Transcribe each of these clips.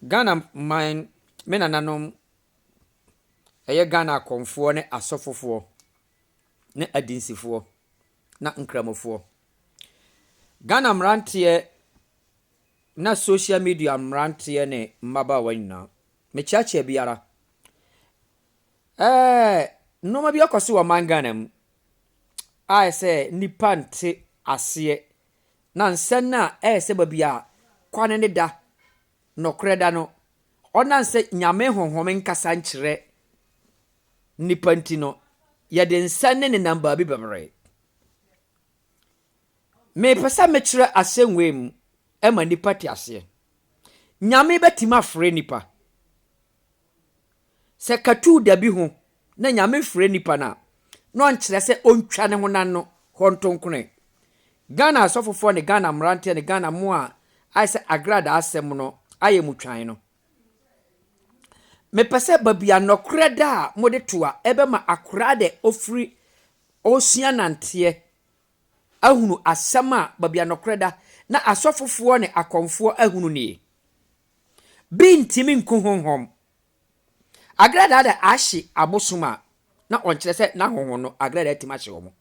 Ghana man, me nananom, ɛyɛ Ghana akɔmfoɔ ne asɔfofoɔ ne adinsifoɔ na nkramofoɔ. Ghana mmeranteɛ na social media mmeranteɛ ne mmabaawa nyinaa, mekyeakyea biara. Ɛɛ nneɛma bi akɔ so wɔ ɔman Ghana mu a ɛsɛ nnipa nte aseɛ na nsɛm no a ɛyɛ sɛ baabi a kwane ne da Nɔkorɛ da no, ɔnam sɛ Nyame Honhom nkasa nkyerɛ nnipa nti no, yɛde nsa ne nenam baabi bebree. Mepɛ sɛ mekyerɛ asɛm wei mu ma nnipa te aseɛ. Nyame bɛtumi afrɛ nnipa. Sɛ katuu da bi ho na Nyame frɛ nipa no a, na ɔnkyerɛ sɛ ɔntwa ne honam no hɔ ntonkone. Ghana asɔfofoɔ ne Ghana mmeranteɛ ne Ghana mo a ayɛ sɛ agradaa asɛm no ayɛ mo twan no, mepɛ sɛ baabi a nɔkorɛ da a mode to a ɛbɛma akoraa dɛ ɔfiri ɔresua nanteɛ ahunu asɛm a baabi a nɔkorɛ da na asɔfofoɔ ne akɔmfoɔ ahunu nie. Bi ntimi nku honhom. Agradaa de ahye abosom a, na ɔnkyerɛ sɛ n'ahonhom no agradaa atumi ahye wɔn.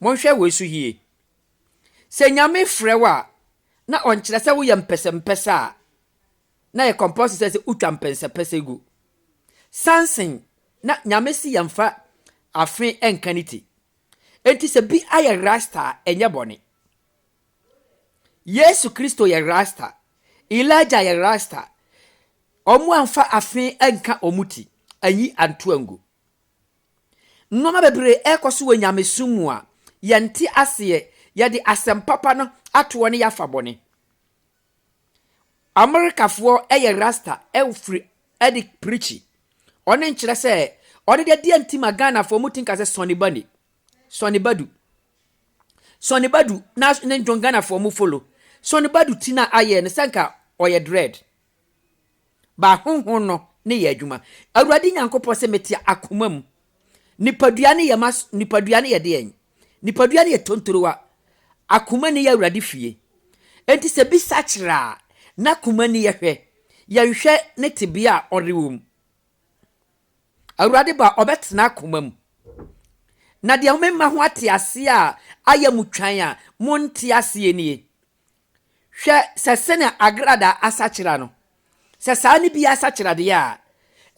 Monhwɛ wei so yie. Sɛ Nyame frɛ wo a, na ɔnkyerɛ sɛ woyɛ mpɛsɛmpɛsɛ a, na yɛ compulsory sɛ sɛ wotwa mpɛnsɛpɛsɛ gu. Samson, na Nyame se yɛmfa afe nka ne ti. Enti sɛ bi ayɛ rasta a, ɛnyɛ bɔne. Yesu Kristo yɛ Rasta. Elijah yɛ Rasta. Wɔn amfa afe anka wɔn ti, anyi anto angu. Nneɛma bebree ɛrekɔ so wɔ nyamesom mu a yɛnte aseɛ. Yɛde asɛm papa no ato hɔ ne yɛafa bɔne. Amerikafoɔ yɛ Rasta firi de preachi. Ɔno nkyerɛ sɛ ɔno deɛ deɛ nti ma Ghanafoɔ mo ti nka sɛ Sonny Bani, Sonny Badu. Sonny Badu na ne ndwom Ghanafoɔ mo follow. Sonny Badu ti na ayɛ no sɛ nka ɔyɛ dread. Ba honhon no ne yɛ adwuma. Awurade Nyankopɔn sɛ mete akoma mu. Nipadua no yɛ ma nipadua no yɛ deɛn? Nipadua no yɛ tontorowa. Akoma ni yɛ Awurade fie. Enti sɛ bi sakyera a, n'akoma ni yɛhwɛ. Yɛnhwɛ ne tebea a ɔrewɔ mu. Awurade ba a, ɔbɛtena akoma mu. Na deɛ memma ho ate aseɛ a ayɛ mo twan a monte aseɛ nie. Hwɛ sɛ sɛnea agradaa asakyera no, sɛ saa ne bi asakyera deɛ a,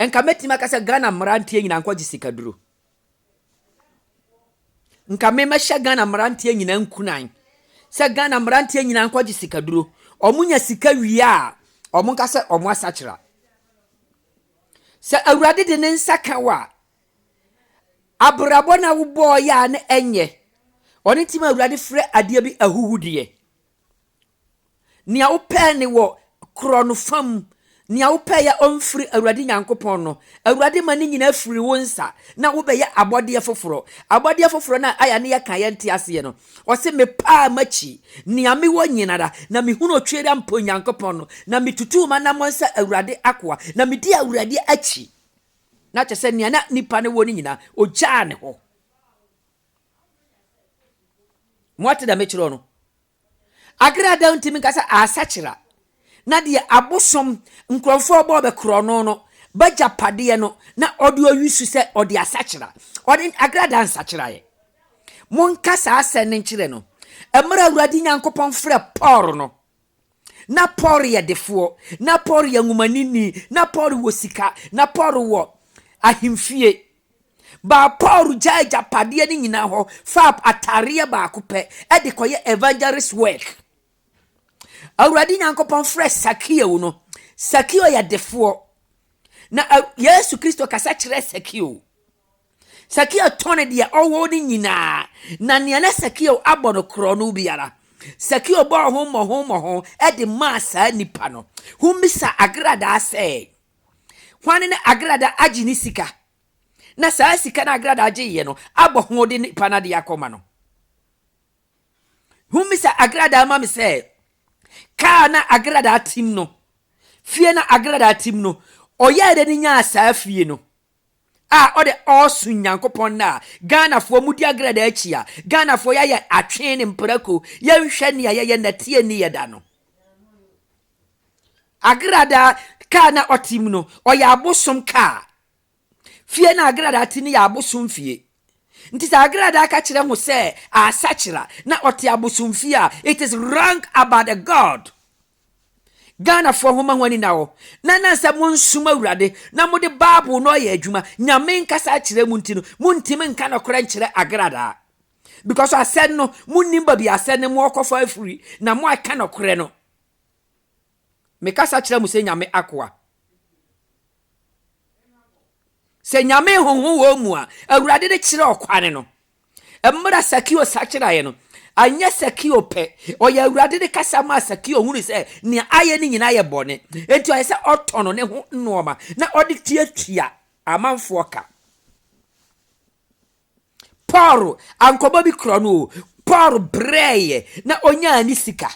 nka mɛtumi aka sɛ Ghana mmeranteɛ nyinaa nkɔgye sikaduro. Nka me mɛhyɛ Ghana mmeranteɛ nyinaa nkunan sɛ Ghana mmeranteɛ nyinaa nkɔgye sikaduro. Wɔn nya sika wie a, wɔn nka sɛ wɔn asakyera. Sɛ Awurade de ne nsa ka wo a, abrabɔ no a wobɔɔ yɛ a na ɛnyɛ. Ɔno nti ma Awurade frɛ adeɛ bi ahuhudeɛ. Nea wopɛɛ ne wɔ korɔ no fam, nea wopɛɛ yɛ ɔmfiri Awurade Nyankopɔn no, Awurade ma ne nyinaa firi wo nsa na wobɛyɛ abɔdeɛ foforɔ. Abɔdeɛ foforɔ no a ayɛ ne yɛka yɛnte aseɛ no, Ɔse, Mepaa m'akyi, nea mewɔ nyinara, na mehunu Otweaduampɔ Nyankopɔn no, na metutuu m'anammɔn sɛ Awurade akoa, na medii Awurade akyi. Na kyerɛ sɛ nea na nipa no wɔ no nyinaa, ogyaa ne hɔ. Moate deɛ mekyerɛ no? Agrada ntumi nka sɛ asakyera na deɛ abosom nkurɔfoɔ bɔɔ bɛ korɔno no bɛgyapadeɛ no na ɔde ɔyi su sɛ ɔde asakyera. Ɔde agrada nsakyeraeɛ. Monka saa asɛm no nkyerɛ no. Mmerɛ Awurade Nyankopɔn frɛ Paul no, na Paul yɛ defoɔ, na Paul yɛ nwomanini, na Paul wɔ sika, na Paul wɔ ahemfie. Baa Paul gyaa agyapadeɛ no nyinaa hɔ faa atareɛ baako pɛ de kɔyɛ evangelist work. Awurade Nyankopɔn frɛ Sakeo no, Sakeo yɛ defoɔ. Na Yesu Kristo kasa kyerɛ Sakeo. Sakeo tɔn deɛ ɔwɔ no nyinaa, na nea na Sakeo abɔ no korɔ no biara, Sakeo bɔɔ ho mmɔho mmɔho de maa saa nipa no. Hommisa Agradaa sɛ, Hwan ne Agradaa agye ne sika? Na saa sika no Agradaa gyeeɛ no abɔ ho de nipa no adeɛ akɔma no. Hommisa Agradaa ma me sɛ, kaa na Agradaa tim no, fie na Agradaa tim no, ɔyɛɛ dɛ ne nyaa saa fie no? a ɔde ɔɔso Nyankopɔn nna a Ghanafoɔ mudi agradaa akyi a Ghanafoɔ yɛayɛ atwee ne mprako yɛnhwɛ nea yɛyɛ nɛteɛ nni yɛda no. Agradaa kaa na ɔte mu no, ɔyɛ abosom kaa. Fie na agradaa te no yɛ abosom fie. Nti sɛ agradaa ka kyerɛ ho sɛ asakyera na ɔte abosom fie a, it is wrong about the God. Ghanafoɔ homa ho ani na hɔ na na sɛ monsom Awurade na mode Bible no ɔyɛ adwuma, Nyame nkasa akyerɛ mu nti no, montimi nka nɔkorɛ nkyerɛ agradaa. Because asɛm no, monnim baabi asɛm no mo ɔkɔfa afiri na mo aka nɔkorɛ no. Mekasa kyerɛ mo sɛ Nyame akoa. Sɛ Nyame honhom wɔ mu a, Awurade de kyerɛ ɔkwane no. Mmerɛ Sakeo sakyeraeɛ no, anyɛ Sakeo pɛ. Ɔyɛ Awurade de kasa maa Sakeo hunu sɛ nea ayɛ no nyinaa yɛ bɔne. Enti ɔyɛ sɛ ɔtɔn ne ho nnoɔma na ɔde tuatua amanfoɔ ka. Paul ankɔbɔ bi korɔ no o. Paul brɛeɛ na ɔnyaa ne sika.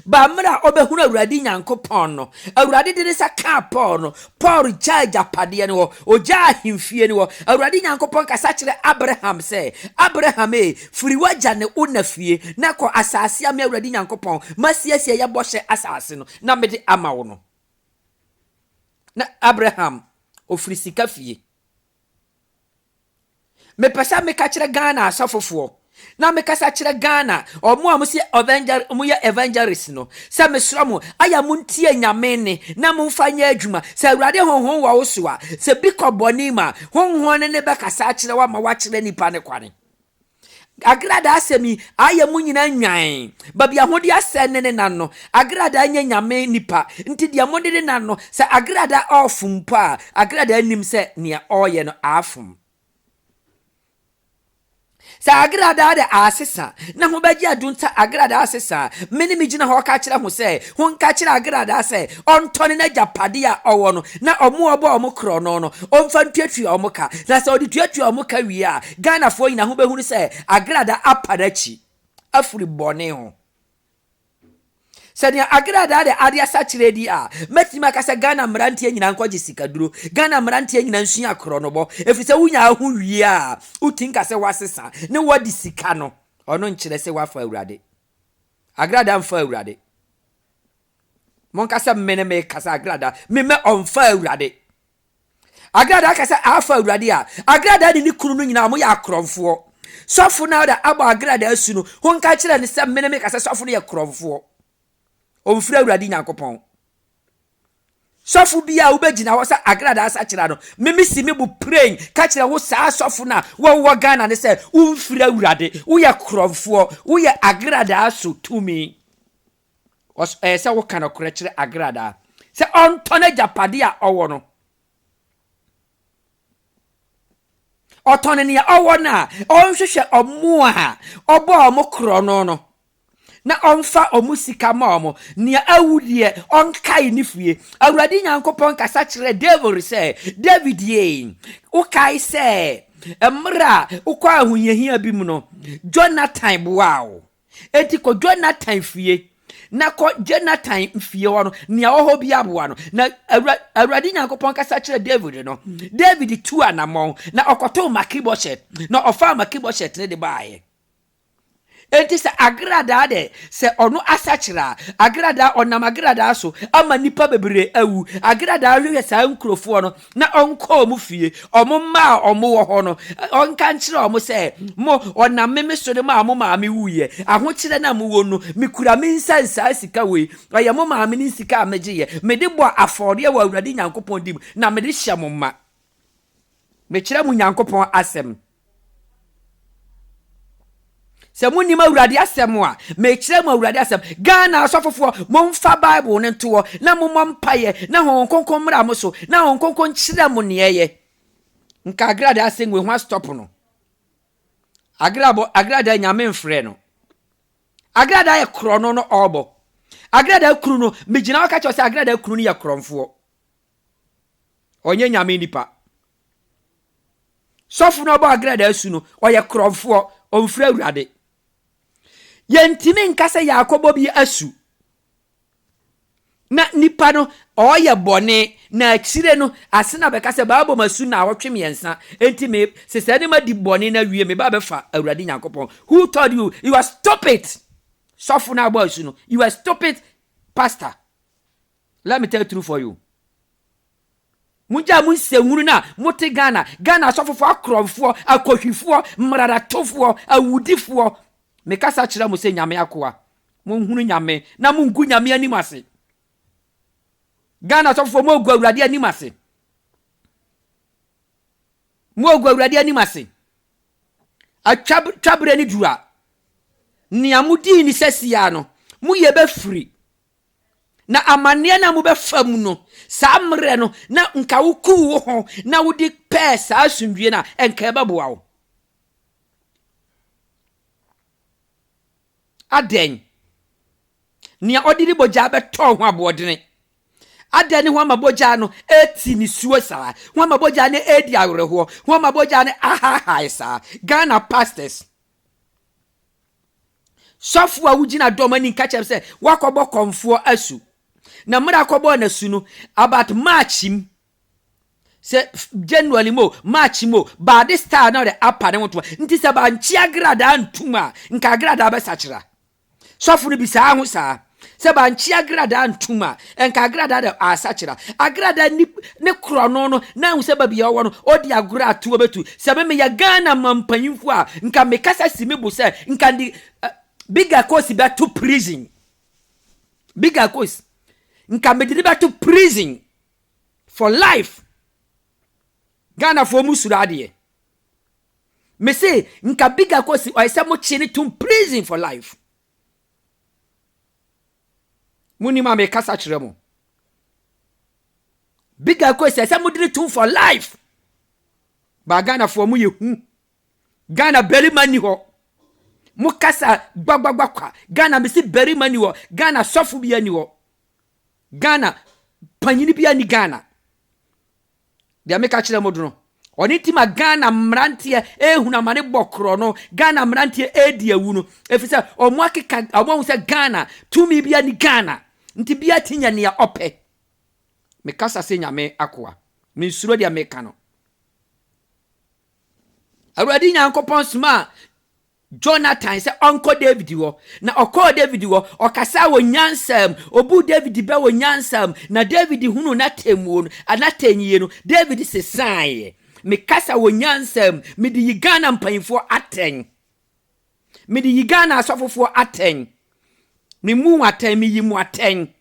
Ba mmerɛ a ɔbɛhunu Awurade Nyankopɔn no, Awurade de ne nsa kaa Paul no, Paul gyaa agyapadeɛ no hɔ, ɔgyaa ahemfie no hɔ. Awurade Nyankopɔn kasa kyerɛ Abraham sɛ, Abraham ee, firi w'agya ne wo na fie, na kɔ asase a me Awurade Nyankopɔn masiesie yɛ bɔhyɛ asase no, na mede ama wo no. Na Abraham, ɔfiri sika fie. Mepɛ sɛ meka kyerɛ Ghana asɔfofoɔ na mekasa kyerɛ Ghana ɔmo a wɔsi evangel wɔn yɛ evangelist no sɛ mesrɛ mo ayɛ mo ntie Nyame nne na mo nfa nyɛ adwuma. Sɛ Awurade honhom wɔ wo so a, sɛ bi kɔ bɔne mu a, honhom no ne bɛkasa akyerɛ wo ama woakyerɛ nipa no kwane. Agradaa asɛm yi ayɛ mo nyinaa nwan. Baabi a hode asɛn ne ne nan no, agradaa nyɛ Nyame nipa. Nti deɛ mode ne nan no, sɛ agradaa ɔɔfom mpo a, agradaa nim sɛ nea ɔɔyɛ no aafom. Sɛ agradaa de aasesa, na ho bɛgye adunta agradaa asesa a, me ne megyina hɔ ka kyerɛ ho sɛ, honka kyerɛ agradaa sɛ ɔntɔne n'agyapadeɛ a ɔwɔ no, na ɔmo a ɔbɔ ɔmo korɔno no, ɔmfa ntuatua ɔmo ka. Na sɛ ɔde tuatua ɔmo ka wie a, Ghanafoɔ nyinaa ho bɛhunu sɛ Agrada apa n'akyi afiri bɔne ho. Sɛ nea Agrada de ade asakyerɛ di a, mɛtumi aka sɛ Ghana mmeranteɛ nyinaa nkɔgye sikaduro, Ghana mmeranteɛ nyinaa nsua korɔnobɔ, ɛfiri sɛ wonya ho wie a, wotim ka sɛ woasesa ne woadi sika no, ɔno nkyerɛ sɛ woafa Awurade. Agrada mfa Awurade. Monka sɛ mene mekasa Agrada, memmɛ ɔmfa Awurade. Agradaa ka sɛ afa Awurade a, Agradaa ne ne kunu no nyinaa wɔyɛ akorɔmfoɔ. Sɔfo no a ɔde abɔ Agradaa asu no, honka kyerɛ no sɛ mene meka sɛ sɔfo no yɛ korɔmfoɔ. Ɔmfiri Awurade Nyankopɔn. Sɔfo bi a wobɛgyina hɔ sɛ Agradaa sakyera no, me mesi me bo praying ka kyerɛ wo saa sɔfo no a wɔwɔ Ghana no sɛ womfiri Awurade, woyɛ korɔmfoɔ, woyɛ Agradaa so tumi. Ɛyɛ sɛ woka nokorɛ kyerɛ Agradaa sɛ ɔntɔ n'agyapadeɛ a ɔwɔ no. Ɔtɔn nea ɔwɔ no a, ɔnhwehwɛ ɔmo a ɔbɔ ɔmo korɔno no na ɔmfa ɔmo sika ma ɔmo. Nea awu deɛ, ɔnkae ne fie. Awurade Nyankopɔn kasa kyerɛɛ David sɛ, David ye, wokae sɛ mmerɛ a wokɔ ahohiahia bi mu no, Jonathan boaa wo. Enti kɔ Jonathan fie, na kɔ Jonathan fie hɔ no, nea ɔwɔ hɔ biara boa no. Na Awurade Nyankopɔn kasa kyerɛ David no, David tu anammɔn, na ɔkɔtoo Mephibosheth, na ɔfaa Mephibosheth no de baeɛ. Enti sɛ agradaa dɛ, sɛ ɔno asakyera a, agradaa, ɔnam agradaa so ama nnipa bebree awu. Agradaa hwehwɛ saa nkurofoɔ no na ɔnkɔ wɔn fie, wɔn mma a wɔwɔ hɔ no, ɔnka nkyerɛ wɔn sɛ, Mo, ɔnam me me so de maa mo maame wuiɛ. Ahokyerɛ no a mowɔ no, mekura me nsa nsaa sika wei. Ɛyɛ mo maame no sika a megyeeɛ. Mede bɔ afɔreɛ wɔ Awurade Nyankopɔn din mu, na mede hyɛ mo ma. Mekyerɛ mo Nyankopɔn asɛm. Sɛ monnim Awurade asɛm a, mekyerɛ mo Awurade asɛm. Ghana asɔfofoɔ, momfa Bible no nto hɔ na mommɔ mpaeɛ na Honhom Kronkron mmra mo so na Honhom Kronkron nkyerɛ mo nea ɛyɛ. Nka Agrada asɛm wei ho astɔpo no. Agrabɔ, Agrada Nyame mfrɛ no. Agrada yɛ korɔno no ɔrebɔ. Agrada kunu no, megyina hɔ ka kyerɛ sɛ Agrada kunu no yɛ korɔmfoɔ. Ɔnyɛ Nyame nipa. Sɔfo no ɔbɔ agradaa asu no, ɔyɛ korɔmfoɔ, ɔmfiri Awurade. Yɛntumi nka sɛ yɛakɔbɔ bi asu na nipa no ɔyɛ bɔne na akyire no ase na bɛka sɛ baabɔ masu naawɔtwe mmiɛnsa enti me sesɛɛ ne madi bɔne no awie me ba bɛfa Awurade Nyankopɔn. Who told you? You are stupid. Sɔfo no abɔ asu no, you are stupid pastor. Let me tell truth for you. Mongyaa mo nsɛnhunu no a mote Ghana, Ghana asɔfofoɔ akorɔmfoɔ, akɔhwifoɔ, mmraratofoɔ, awudifoɔ. Mekasa kyerɛ mo sɛ Nyame akoa. Monhunu Nyame na mongu Nyame anim ase. Ghana asɔfofoɔ mogu Awurade anim ase. Mogu Awurade anim ase. Atwa twaberɛ no duru a, nea modii ne sɛsia no, moyɛ bɛfiri. Na amanneɛ no a mobɛfa mu no, saa mmerɛ no, na nka wokuu wo ho na wode pɛɛ saa asomdwie no a, ɛnka ɛbɛboa wo. Adɛn? Nea ɔde ne bogyaa bɛtɔɔ ho aboɔdene. Adɛn ne ho ama bogyaa no ɛti nisuo saa? Ho ama bogyaa no ɛdi awerɛhoɔ? Ho ama bogyaa no ahaahae saa? Ghana pastors. Sɔfo a wogyina dɔm ani ka kyerɛ sɛ wakɔbɔ kɔmfoɔ asu. Na mmerɛ akɔbɔɔ n'asu no, about March mu, sɛ January mu o, March mu o, baade style na ɔde apa ne ho to. Nti sɛ bankye agradaa ntum a, nka agradaa bɛsakyera. Sɔfo no bisaa ho saa. Sɛ bankye agradaa ntum a, nka agradaa de asakyera. Agradaa ni ne korɔno no, na ahu sɛ baabi a ɔwɔ no, ɔdi agorɔ a toɔ bɛtu. Sɛ me meyɛ Ghana mampanyimfoɔ a, nka mekasa si me bo sɛ, nka de Big Akosi bɛto prison. Big Akosi, nka mede ne bɛto prison for life. Ghanafoɔ mu suro adeɛ. Me se, nka Big Akosi, ɔyɛ sɛ mo kye ne tom prison for life. Munim a mekasa kyerɛ mo. Big Akosi, ɛsɛ mo de ne tom for life. Ba Ghanafoɔ mo yɛ hu. Ghana barima ni hɔ. Mo kasa gbagbagba kwa. Ghana mesi barima ni hɔ. Ghana sɔfo bi ani hɔ. Ghana panyini bi ani Ghana. Deɛ meka kyerɛ mo no, ɔne nti ma Ghana mmeranteɛ ehunu amane bɔ korɔ no, Ghana mmeranteɛ edi awu no, ɛfiri sɛ ɔmo akeka, ɔmo ahu sɛ Ghana tumi bi ani Ghana, nti bi ati nya nea ɔpɛ. Mekasa sɛ Nyame akoa, mensuro deɛ meka no. Awurade Nyankopɔn somaa Jonathan sɛ ɔnkɔ David hɔ. Na ɔkɔɔ David hɔ, ɔkasaa wɔ nyansa mu, obuu David bɛ wɔ nyansa mu, na David hunuu n'atemmuo no, n'atɛnyie no, David sesaeɛ. Mekasa wɔ nyansa mu, mede yi Ghana mpanyinfoɔ atɛn. Mede yi Ghana asɔfofoɔ atɛn. Memu wɔn atɛn, meyi mo atɛn.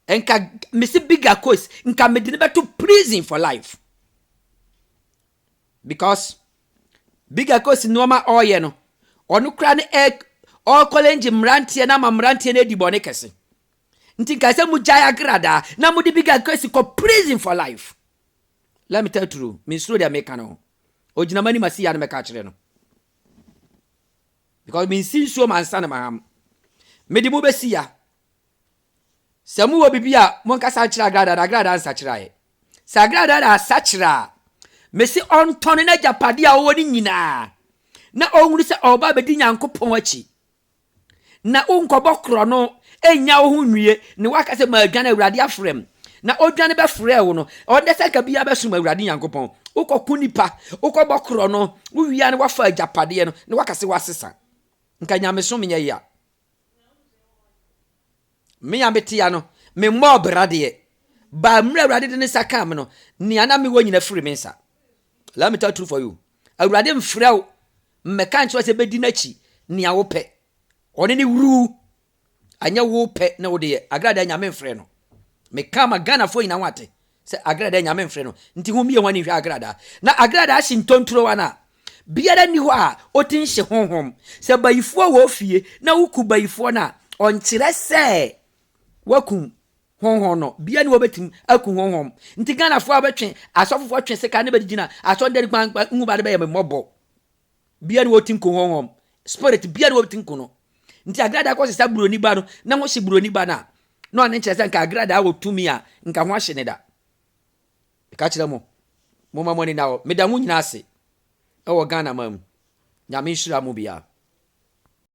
Nka mesi bigger coast, nka mede ne bɛto prison for life. Because bigger coast nneɛma ɔreyɛ no, ɔno kora ne ɛ ɔrekɔlɛngye mmeranteɛ na ama mmeranteɛ no adi bɔne kɛse. Nti nka sɛ mogyae agradaa na mode bigger coast kɔ prison for life. Let me tell you true, mensuro deɛ meka no. Ogyina m'anim asi ya no mɛka akyerɛ no. Because mensi nsuo ma nsa no maham. Mede mo bɛsi ya. Sɛ mowɔ biribi a monkasa nkyerɛ agradaa na agradaa nsakyeraeɛ. Sɛ agradaa na asakyera a, mese ɔntɔne n'agyapadeɛ a ɔwɔ no nyinaa na ɔnhunu sɛ ɔreba abɛdi Nyankopɔn akyi. Na wonkɔbɔ korɔno nnya wo ho nwie na woaka sɛ madwane Awurade afrɛ m. Na odwane bɛfrɛɛ wo no, ɔndɛ sɛ nka biara bɛsom Awurade Nyankopɔn. Wokɔko nipa, wokɔbɔ korɔno, wowia na woafa agyapadeɛ no na woaka sɛ woasesa. Nka nyamesom nyɛ ya. Me a mete ya no, memmɔɔ bra deɛ. Baa mmerɛ Awurade de ne nsa kaa me no, nea na mewɔ nyina firi me nsa. Let me tell truth for you. Awurade mfrɛ wo mmɛka nkyerɛ sɛ bɛdi n'akyi nea wopɛ. Ɔne ne wuru. Anyɛ wo pɛ na wode yɛ. Agrada Nyame mfrɛ no. Meka ma Ghanafoɔ nyina ho ate sɛ agrada Nyame mfrɛ no. Nti ho mmie ho ani nhwɛ agrada. Na agrada ahye ntontorowa no a, biara nni hɔ a ɔti nhye honhom. Sɛ bayifoɔ wɔ fie na woku bayifoɔ no a, ɔnkyerɛ sɛ wakum honhom no. Bia ni wɔbɛtumi aku honhom. Nti Ghanafoɔ a wɔbɛtwe asɔfofoɔ twe sika ne bɛde gyina asɔndɛri kwan nhu ba de bɛyɛ me mmɔbɔ. Bia ni wɔti nku honhom. Spirit bia ni wɔti nku no. Nti agrada kɔ sesa buroni ba no na ho hye buroni ba no a, na ɔne nkyerɛ sɛ nka agrada wɔ tumi a nka ho ahye ne da. Meka kyerɛ mo, momma mo ani nna hɔ. Meda mo nyinaa ase wɔ Ghana man mu. Nyame nhyira mo biara.